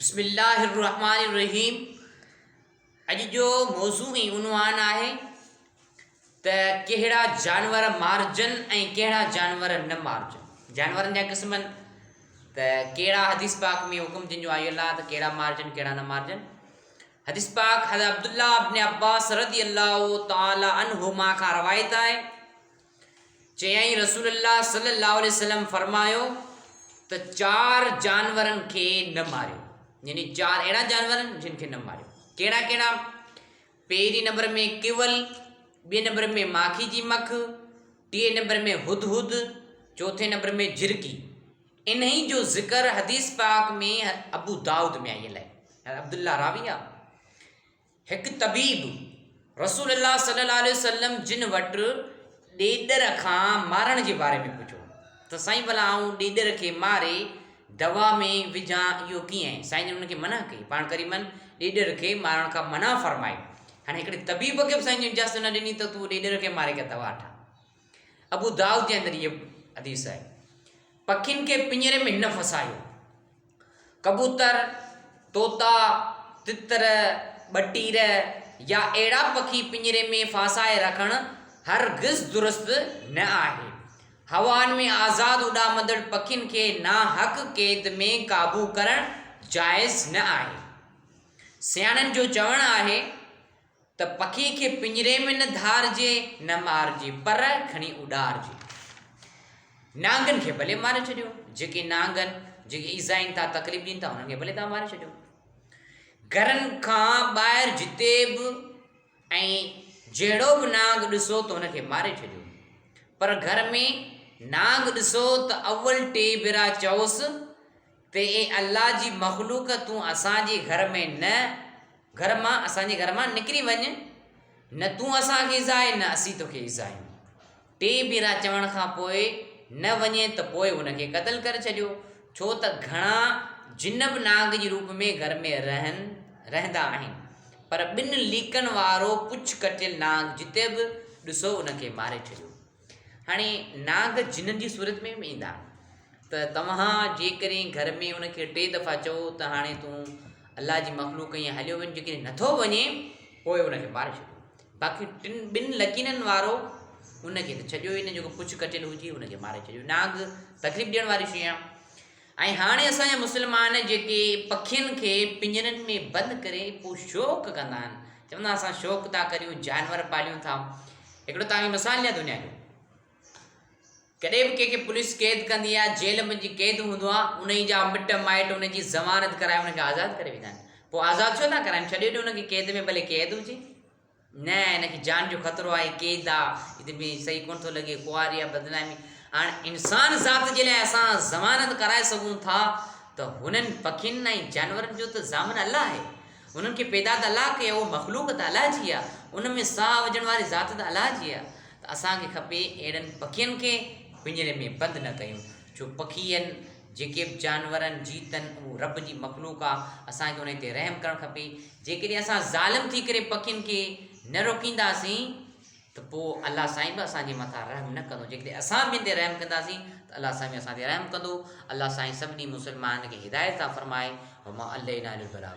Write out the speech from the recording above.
بسم الله الرحمٰن الرحيم اڄ جو موضوع ۽ عنوان آهي ته ڪهڙا جانور مارجن ۽ ڪهڙا جانور نه مارجن. جانورن جا قسم آهن ته ڪهڙا حديث پاڪ ۾ حڪم جن جو آيل آهي ته ڪهڙا مارجن ڪهڙا نه مارجن. حديث پاڪ حضرت عبدالله ابن عباس رضي الله تعالٰي عنهما کان روايت آهي چيائين رسول الله صلي الله عليه وسلم فرمايو ته چار جانورن کي نه ماريو يعني چار اهڙا جانور جن کي نه ماريو ڪهڙا ڪهڙا پهرين نمبر ۾ ڪول، ٻئي نمبر ۾ ماکي جي مک، ٽئين نمبر ۾ هدهد، چوٿين نمبر ۾ جهرڪي. انهي جو ذڪر حديث پاڪ ۾ ابو دائود ۾ آيل آهي. عبدالله راوي آ. هڪ طبيب رسول الله صلي الله عليه وسلم جن وٽ ڏيڏر کان مارڻ جي باري ۾ پڇيو ته سائين ڀلا آئون ڏيڏر کي ماري دوا ۾ وجهان اهو ڪيئن آهي؟ سائين جن ان کي منع ڪئي. پاڻ ڪريمن ڏيڏر کي مارڻ کان منع فرمائي. هاڻي هڪڙي طبيب کي به سائين جن اجازت نه ڏني ته تون ڏيڏر کي ماري ڪا دوا ٺاهه. ابو دائود جي اندر هيء حديث آهي. پکين کي پڃري ۾ نه ڦاسايو. ڪبوتر، طوطا، تتر، ٻٽير يا اهڙا پکي پڃري ۾ ڦاسائي رکڻ هرگز درست نه آهي. هوائن ۾ آزاد اڏامندڙ پکين کي ناحق قيد ۾ قابو ڪرڻ جائز نه آهي. سياڻن جو چوڻ آهي ته پکي کي پڃري ۾ نه ڌارجي نه مارجي پر کڻي اڏارجي. نانگن کي ڀلي ماري ڇڏيو، جيڪي نانگن جيڪي ايذائين ٿا تڪليف ڏين ٿا انهن کي ڀلي توهان ماري ڇڏيو. گهرن کان ٻاهر جتي به ۽ جهڙو به نانگ ڏسو ته ان کي ماري ڇڏيو. پر گهر ۾ نانگ ڏسو ته اول ٽي ڀيرا چئوس ته اي الله جي مخلوق تون اسان جي گهر ۾ نه گهر مان اسان جي گهر مان نڪري وڃ نه تون اسان کي ايذاء نه اسين توکي ايذايون. ٽي ڀيرا چوڻ کان پوء نه وڃي ته پوء ان کي قتل ڪري ڇڏيو، ڇو ته گهڻا جن به نانگ جي روپ ۾ گهر ۾ رهن رهندا آهن، پر ٻن ليڪن وارو پڇ ڪٽيل نانگ جتي به ڏسو ان کي ماري ڇڏيو. هاڻي نانگ جنن جي صورت ۾ به ايندا آهن ته توهان جيڪڏهن گهر ۾ ان کي ٽي دفعا چئو ته هاڻي تون الله جي مخلوق ائين هليو وڃ جيڪڏهن نٿو وڃي پوء ان کي ماري ڇڏيو. باقي ٽن ٻن لڪيرن وارو ان کي ته ڇڏيو ئي نه جيڪو پڇ ڪٽيل هجي ان کي ماري ڇڏيو. نانگ تڪليف ڏيڻ واري شيء آهي. ۽ هاڻي اسان جا مسلمان جيڪي پکين کي پڃرن ۾ بند ڪري پوء شوق ڪندا آهن چوندا اسان شوق ٿا ڪريون جانور پاليون ٿا هڪڙو توهان کي مثال ڏيان دنيا جو ڪڏهن به ڪنهن کي پوليس قيد ڪندي آهي جيل ۾ جي قيد هوندو آهي انهي جا مٽ مائٽ ان جي ضمانت ڪرائي ان کي آزاد ڪري ويندا آهن پوء آزاد ڇو ٿا ڪرائن ڇڏيو ڏيو ان کي قيد ۾ ڀلي قيد هجي نه ان کي جان جو خطرو آهي قيد آ هتي ۾ صحيح ڪونه ٿو لڳي خواري آ بدنامي هاڻ انسان ذات جي لاء اسان ضمانت ڪرائي سگهون ٿا ته هنن پکين ۽ جانورن جو ته ضامن الله آهي هنن کي پيدا ته الله ڪيو اهو مخلوق ته الله جي آ ان ۾ ساهه وجهڻ واري ذات ته الله جي آ ته اسان کي کپي اهڙن پکين کي پڃري ۾ بند نه ڪيون ڇو پکين جيڪي به جانورن جيتن اهو رب جي مخلوق آ اسان کي انهن تي رحم ڪرڻ کپي جيڪڏهن اسان ظالم ٿي ڪري پکين کي نه روڪينداسين ته پوء الله سائين به اسان جي مٿان رحم نه ڪندو جيڪڏهن اسان ٻين تي رحم ڪنداسين ته الله سائين به اسان تي رحم ڪندو الله سائين سڀني مسلمانن کي هدايت عطا فرمائي وما علينا الا البلاغ.